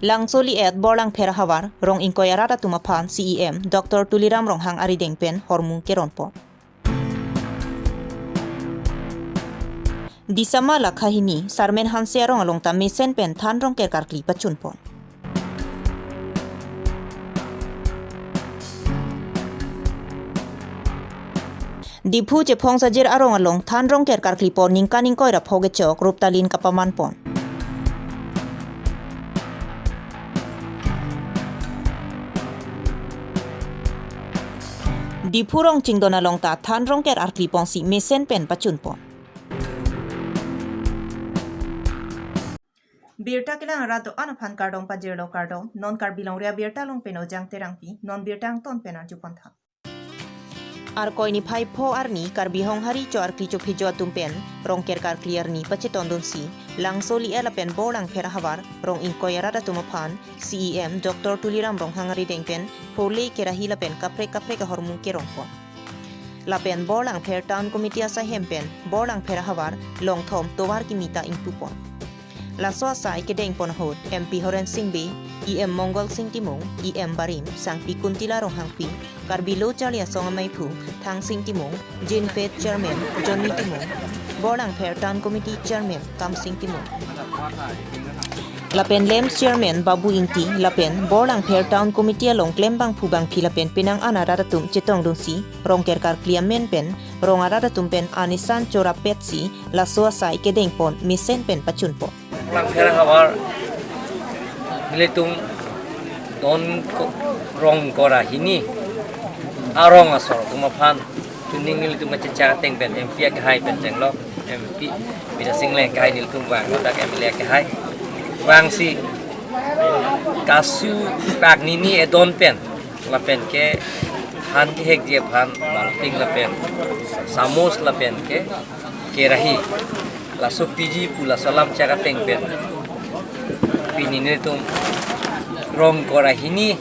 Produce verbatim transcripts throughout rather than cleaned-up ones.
Langsoli at Borlangpher ahavar, rong ingkoi arat atum aphan C E M Doctor Tuliram Ronghang arideng pen hormu keronpon. Disama lakha hini, Sarmen Hanse arong along ta mesen pen than rongker karkli pachunpon. Diphu Chephong Sajir arong along than rongker karklipon ningkan ingkoi ra pho kechok Ruptalin kapamanpon. Diphu Rongchingdon along ta than rongker arklipon si mesen pen pachunpon. Birta kelang arat do-an aphan kardom pajirlo, kardom. Non Karbi Longri Abirta along pen Ojang Terangpi, non birta angton pen arjupon tha. Arkoi niphai pho arni Karbi Honghari cho arkli chophijo atum pen rongker karkli arni pachetongdunsi, Langsoli at lapen Borlangpher ahavar, rong ingkoi arat atum aphan C E M Doctor Tuliram Ronghang arideng pen phole, kerahi lapen kaprek kaprek ahormu keronpon. Lapen Borlangpher Town Committee asaihem pen Borlangpher ahavar longthom tovar kimi ta ingpupon. Laso asai kedengpon ahut M P Horen Sing Bey, E M Mongal Sing Timung, E M barim Sangpi Kuntila Ronghangpi, Karbi Lo Charli Asong amaiphu Thangsing Timung, Jinfed Chairman Johnny Timung, Borlangpher Town Committee Chairman Kamsing Timung, lapen LAMPS Chairman Babu Ingti, lapen Borlangpher Town Committee along klembangphu bangphi lapen penang an arat atum chetongdunsi, rongker karkli amen pen rong arat atum pen anisan chorapetsi laso asai kedengpon mesen pen pachunpon. Borlangpher ahavar nelitum don ko-, rong ingkoi ra hini arong asor atum aphan, chuning nelitum kachechak ateng pen M P akehai pen chenglok, M P Bidya Sing Engleng akehai, nelitum vang, ladak M L A akehai vangsi kasu pak nini edon pen lapen ke than kehekji aphan balting lapen samus lapen ke kerahi, laso piji pu laso alam chak ateng pen pini nelitum rong ingkoi ra hini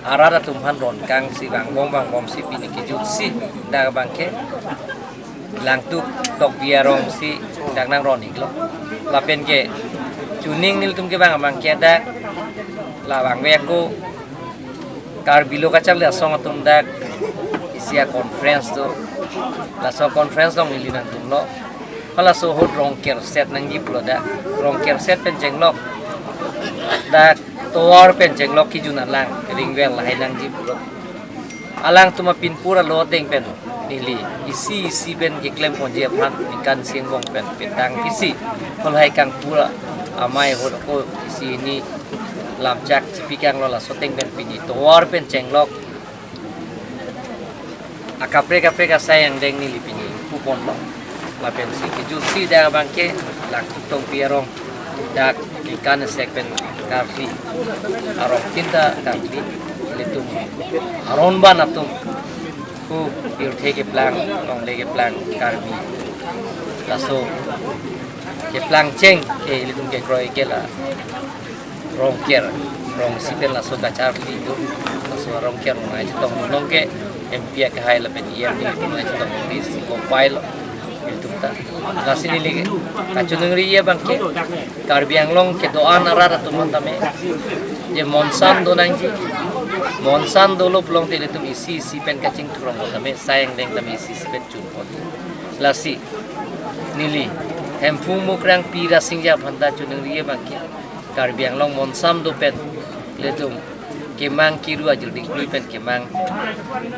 arat atum aphan ronkangsi vangbom vangbomsi pini kejutsi dak abangke Langtuk Tokbi arongsi dak nangron-iklo. Lapen ke chuning nelitum kevang abangke dak la vangve ako Karbi Lo Kacharli Asong atum dak isi a-conference do. Laso conference along neli nangdunlo. Halaso ahut rongker set nangji pulo dak. Rongker set pen chenglok, dak tovar pen chenglok kejun alang ringvel lahai nangji pulo. Alangtum apin pura lo ateng pen neli isi isi pen keklemponji aphan ningkan isi angbong pen petang isi halahai kangpura amei ahut ako isi hini lamchak chipikanglo, laso ateng pen pini tovar pen chenglok akaprek kaprek asai angdeng neli pini puponlo. Lapensi kejutsi dak abangke Langtuk Tokbi arong dak ningkan isi pen karkli, arong tin ta karkli, ilitum aron ban atum pu pirthe keplang, longle keplang Karbi, laso keplang cheng ke ilitum kekroi ke la rongker, rong isi pen laso kacharli do, laso rongker nai chetongdun ke M P akehai lapen E M nelitum nai chetongdunsi kopai lo ilitum ta. Lasi neli kachoningri abangke Karbi Anglong kedo-an arat atum aphan tame, je monsam do nangji, monsam dolo pulote ilitum isi isi pen kachingthurong tame, asai angdeng tame isi isi pen chunpon. Lasi neli Hemphu Mukrang Pi Rasingja aphan ta choningri abangke Karbi Anglong monsam do pen ilitum kemang kiru ajir dingklui pen kemang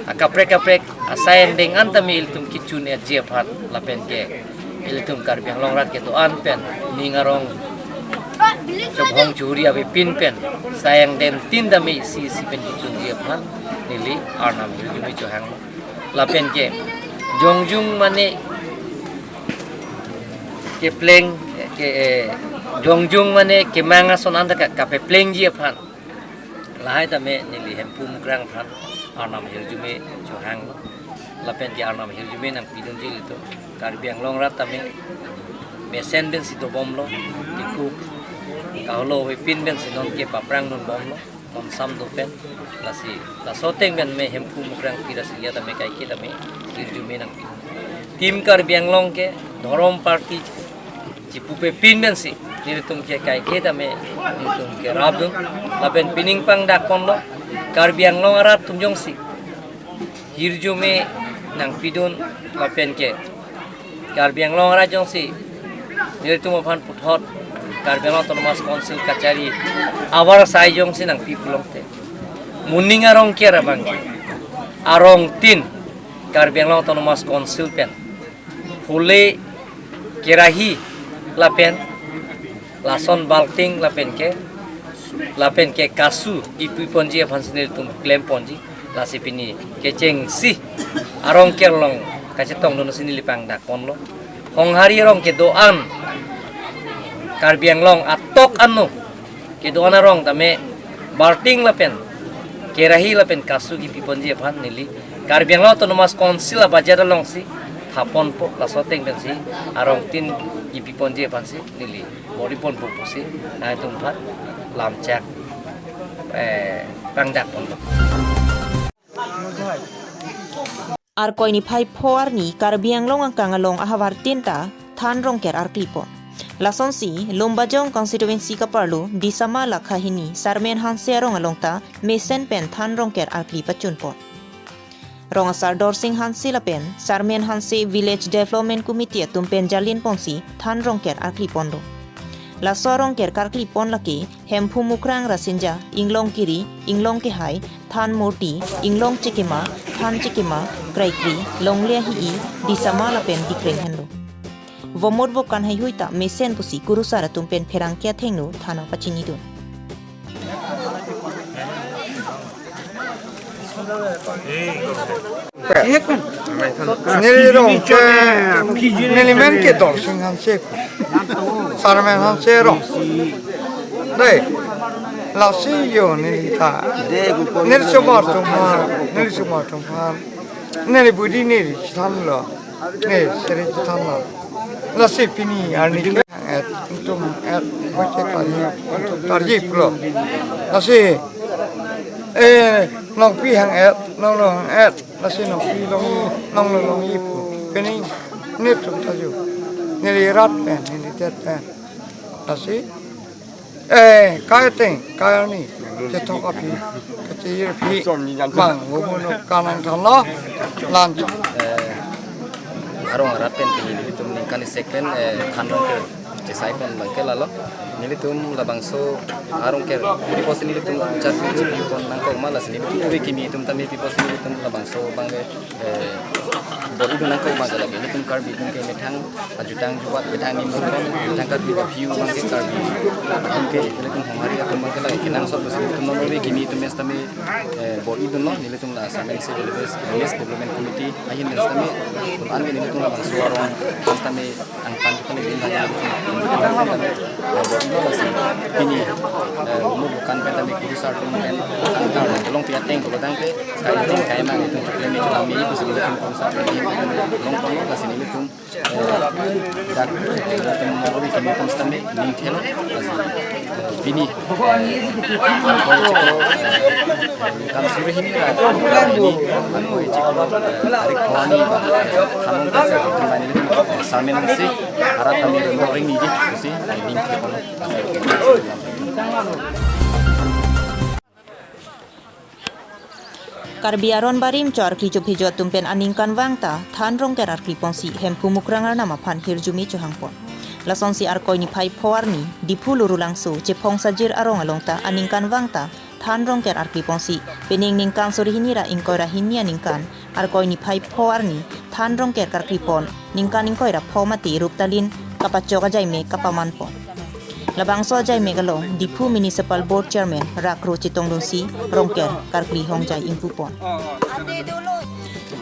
akaprek kaprek asai angdeng an tame ilitum kechun-etji aphan lapen ke ilitum Karbi Anglong rat kedo-an pen ning arong chobhong churi avepin pen asai angdeng tin tame isi isi pen kechunji aphan neli Arnam ahirjume chohang. Lapen ke jongjung mane kepleng ke, eh, jongjung mane kemang ason anta ka, kapeplengji aphan lahai tame neli Hemphu Mukrang aphan Arnam ahirjume chohang. Lapen ke Arnam ahirjume nangpidunji ilitum Karbi Anglong rat tame mesen pensi dobomlo, iku kaholo avepin pensi nonke paphrang dunbomlo, monsam do pen. Lasi laso ateng pen me Hemphu Mukrang Pi Rasingja tame kaike tame ahirjume nangpi. Team Karbi Anglong ke dhorom party chipupepin pensi Nelitum ke kaike tame, nelitum ke rapdun, lapen pining pangdakponlo, Karbi Anglong arat atum jongsi hirjume nangpidun, lapen ke Karbi Anglong arat jongsi nelitum aphan puthot Karbi Anglong Autonomous Council kachari avar sai jongsi nangpi pulote, moning arongker abang ke arong tin Karbi Anglong Autonomous Council pen Phule, Kerahi lapen lason Balting lapen ke, lapen ke Kasu kipiponji aphansi nelitum klemponji. Lasi pini kechengsi arongker along kachetongdunsi neli pangdakponlo. Honghari arong kedo-an, Karbi Anglong atok ano kedo-an arong tame Balting lapen Kerahi lapen Kasu kipiponji aphan neli Karbi Anglong Autonomous Council a-budget alongsi thaponpo, laso ateng pensi arong tin kipiponji aphansi neli bor-iponpo pusi nangtum aphan lamchak, eh, pangdakponlo. Arkoi niphai pho arni Karbi Anglong angkang along ahavar tin ta than rongker arklipon. Lasonsi Lumbajong constituency kaparlo Disama Lakha hini Sarmen Hanse arong along ta mesen pen than rongker arkli pachunpon. Rong asar Dorsing Hanse lapen Sarmen Hanse Village Development Committee atum pen jalinponsi than rongker arkliponlo. Laso arongker karklipon lake Hemphu Mukrang Rasinja, Inglong Kiri, Inglong Kehai, Than Murti, Inglong Chikima, Than Chikima, Kraikri, Longle Ahi-i, Disama lapen Dikreng henlo. Vomut vokan haihui ta mesen pusi kurusar atum pen pherangke athengno than nangpachinidun. Neli rong ke, neli men ke Dorsing Hanse, Sarmen Hanse rong. Dei, lasi yo neli ta. Neli somar atum aphan, neli somar atum aphan, neli budi neli chethanlo. Eh, seri chethanlo. Lasi pini arni ke hang-et, itum hang-et, baca tanya, itum tarji pulo. Lasi, eh, nongpi hang-et, nonglo hang-et, lasi nongpi long, nonglo long-i pu. Pini netum ta jo. Neli rat pen, neli det pen. Lasi, eh, kai ateng, kai arni, kethok aphi, kachir aphi, bang, gubun kanang thanlo, lan. Eh, arong arat pen pini nelitum ningkan isi pen, eh, than rongker chesai pen abang ke lalo. Nelitum labangso arong ke, pini pusi nelitum char pi chipi pon nangkok ma, lasi nelitum ave kimi atum tame pini pusi nelitum labangso abang ke, eh, bor-idun nangkok ma, lake nelitum Karbi atum ke methang ajutang jubat, methang nimun, methang Karbi aphiu abang ke, Karbi atum ke, nelitum honghari atum abang ke lake kenangsot pusi nelitum non ave kimi atum mes tame, eh, bor-idunlo, nelitum la Sarmen Hanse Village Development Committee ahin mes tame, tun an ke nelitum labangso arong mes tame angtan kita ni bin lagi, eh, bor-idunlo lasi pini, eh, vomut vokan pen tame kurusar atum pen angtan longpi ateng pulo tangte, kai ateng kai mang itum chokle me chokle me itum sini itum kurusar atum longponlo, lasi nelitum, eh, dak, eh, itum ave kimi atum sitame ning thelo, lasi, eh, pini, eh, Arkoi chiklo, eh, ningkan suri hini ra, ini Arkoi chiklo, eh, tarik pho arni abang, eh, than rongker itum bang nelitum, eh, Sarmen Hanse arat tame rong ring niji pusi, eh, ning thelo. Karbi aron barim cho arkli chophejo atum pen aningkanvang ta than rongker arkliponsi Hemphu Mukrang arnam aphan hirjume chohangpon. Lasonsi Arkoi niphai pho arni Diphu Lurulangso Chephong Sajir arong along ta aningkanvang ta than rongker arkliponsi, pining ningkan suri hini ra ingkoi ra hini aningkan Arkoi niphai pho arni than rongker karklipon, ningkan ingkoi ra pho mate rup talin kapachok ajaime kapamanpon. Labangso ajaime along Diphu Municipal Board Chairman Rakro chetongdunsi rongker karkli hongjai ingpupon.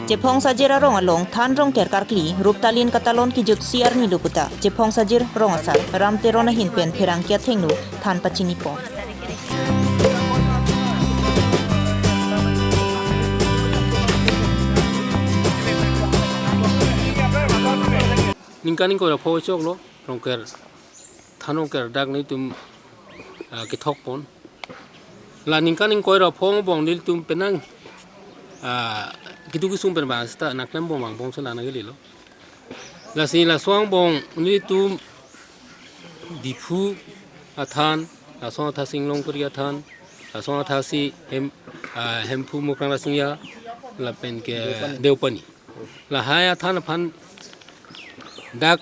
Chephong Sajir arong along than rongker karkli rup talin katalon kijutsi arni lo puta Chephong Sajir rong asar Ram Teron ahin pen pherangke athengno than pachinipon. Ningkan ingkoi ra pho choklo rongker, than rongker dak nelitum, ah, kethokpon. La ningkan ingkoi ra pho angbong nelitum penang, ah, keduk kesung pen bang seta nangklembom angbong seta nangkelilo. Lasi laso angbong nelitum Diphu athan, lason athaksi Inglongkiri athan, lason athaksi Hem, ah, Hemphu Mukrang Rasinja, lapen ke Deopani. Deopani. Lahai athan aphan dak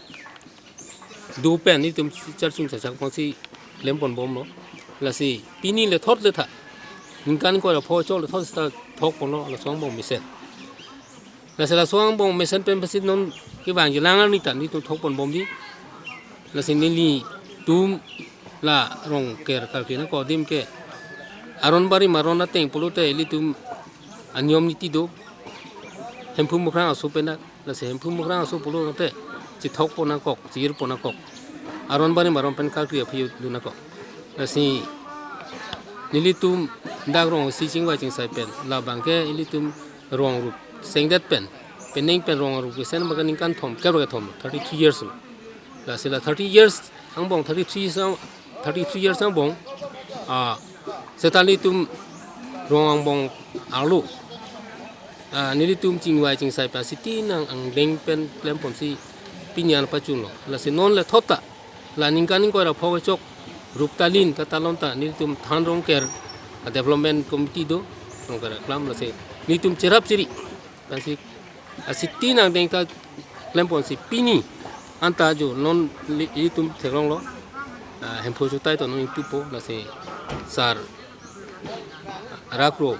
do pen nelitum charchung chachak ponsi klempon bomlo. Lasi pini le thot le tha. Ningkan ingkoi ra pho chok le thot seta thokponlo, laso angbong mesen. Lasi laso angbong mesen pen pasi non kevang jilang arni ta nelitum thokpon bomji. Lasi nelitum la Rongker karkli nangkok adim ke aron barim aron ateng pulote ilitum aniyom niti do. Hemphu Mukrang aso pen dak, lasi Hemphu Mukrang aso pulote chithokpon nangkok, chijirpon nangkok. Aron barim aron pen karkli aphi dun nangkok. Lasi nelitum dak rong isi chingvai chingsai pen, labang ke ilitum rong rup sengdet pen, penang pen rong rup kesen abang ke ningkan thomkep ra kethom, thirty three years lo. Lasi la thirty years angbong, thirty three years ang, thirty three years angbong, ah, seta nelitum rong angbong arlo, ah, nelitum chingvai chingsai pen siti nang angdeng pen klemponsi pini an pachunlo. Lasi non le thot ta, la ningkan ingkoi ra pho chok rup talin katalon ta nelitum Than Rongker, ah, development committee do, Rongker aklam, lasi nelitum cherap chiri. Lasi, ah, siti nangdeng ta klemponsi pini anta jo non li-, ilitum theklonglo, ah, Hemphu chutai to non ingpupo, lasi sar Rakro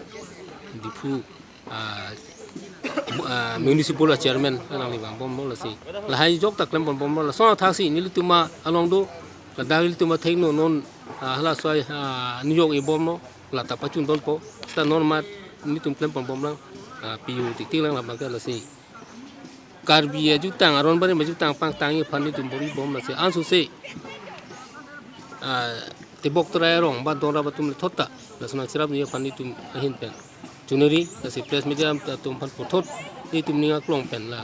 Diphu, ah, ah, municipal chairman alangli vangbomlo, lasi lahai ajok ta klempon bomlo, lason athaksi nelitum along do, ladak ilitum athengno non, ah, halaso, ah, niyok ibomlo, lata pachundonpo, seta non mat nelitum klempon bomlang, ah, piu tiktik lang labang ke. Lasi Karbi ajutang, aron barim ajutang pangtangji aphan nelitum bor-i bom, lasi ansose, ah, tebok terai arong ba donrap atum le thot ta, lason nangcherapji aphan nelitum ahin pen chuneri, lasi press media atum aphan puthot nelitum ning aklong pen la,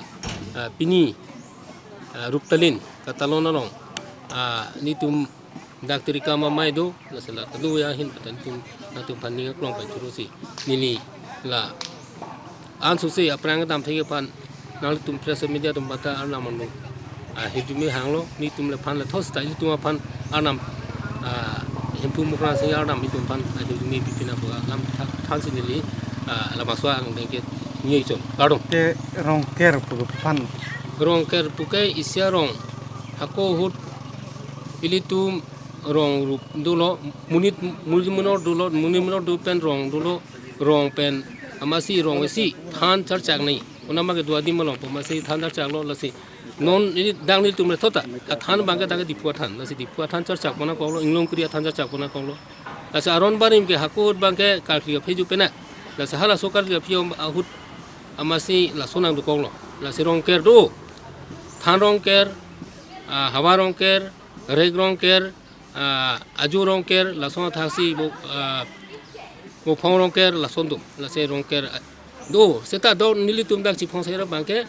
ah, pini, ah, rup talin katalon arong, ah, nelitum dak tirika mamai do, lasi la kado ahin pen nelitum, nangtum aphan ning aklong pen churusi neli la ansose aphrang kedam thek aphan nanglitum press media atum bata arnam anlo, ah, hirjume hanglo, nelitum le aphan le thot seta ilitum aphan arnam, ah, Hemphu Mukrang Rasinja arnam nelitum aphan, ah, hirjume pipin apo alam tha-, thansi neli, ah, labangso angdeng ke niyoi chon. Kardom. Te Rongker pu aphan. Rongker pu ke isi arong, hako ahut ilitum rong rup dolo, monit, monit menor dolo, monit menor do pen rong dolo, rong pen amatsi rong isi than charchak nangji. Konat ma ke do adim along pu amatsi than charchaklo, lasi non ili dak nelitum le thot ta, athan abang ke dak ke Diphu athan, lasi Diphu athan charchakpon nangkoklo, Inglongkiri athan charchakpon nangkoklo. Lasi aron barim ke hako ahut abang ke karkli aphi ju pena. Lasi halaso karkli aphi ahut amatsi laso nangdokoklo. Lasi Rongker do, Than Rongker, ah, Havar Rongker, Rek Rongker, ah, Ajo Rongker, lason athaksi Bo-, ah, Bophong Rongker, lason do, lasi Rongker, ah, do, seta do nelitum dak chiphong sera abang ke,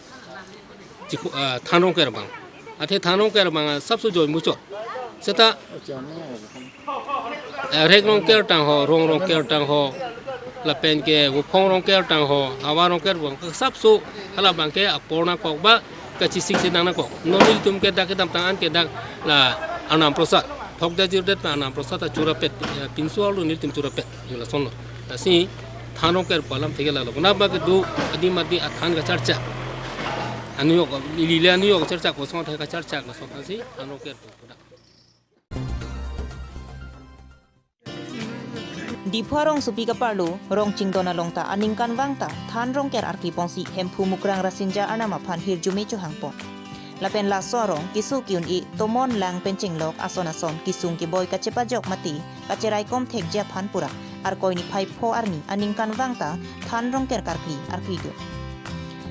chipho-, ah, Than Rongker abang. Athe Than Rongker abang, ah, sapso joi muchot. Seta, ah, Rek Rongker tangho, Rong Rongker tangho, lapen ke Bophong Rongker tangho, Havar Rongker abang, sapso hala abang ke apor nangkok ba, kachesik si nang nangkok. Non nelitum ke dak kedamtang an ke dak la Arnam Prasad, thokdet jirdet pen Arnam Prasad ta churapet, eh, pinso arlo nelitum churapet, yo lasonlo. Lasi Than Rongker pu alam thek ke lalo. Konat ma ke do adim adim athan kacharchak. Aniyok, ili le aniyok kacharchak, kosong athan kacharchak, lason athaksi Than Rongker pu. Diphu arongsopi kaparlo, rong chingdon along ta aningkanvang ta Than Rongker arkliponsi Hemphu Mukrang Rasinja arnam aphan hirjume chohangpon. Lapen laso arong keso ke-un-e tomon lang pen chenglok ason ason kesung keboi kachepajok mate kacheraikom thekji aphan pura Arkoi niphai pho arni aningkanvang ta Than Rongker karkli arkli dun.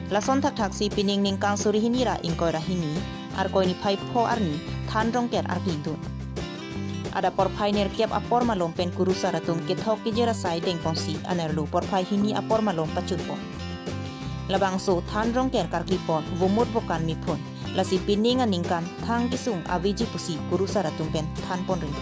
Lason thakthaksi pining ningkan suri hini ra ingkoi ra hini, Arkoi niphai pho arni Than Rongker arkli dun. Adap porphai nerkep apor malom pen kurusar atum kethok kejir asai dengponsi anerlo porphai hini apor malom pachunpon. Labangso Than Rongker karklipon vomut vokan miphun. Lasi pining aningkan thang kesung aveji pusi kurusar atum pen thanpon ring.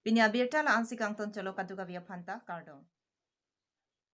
Pini abirta la-ansi kangton cholo, kadokave aphanta kardom.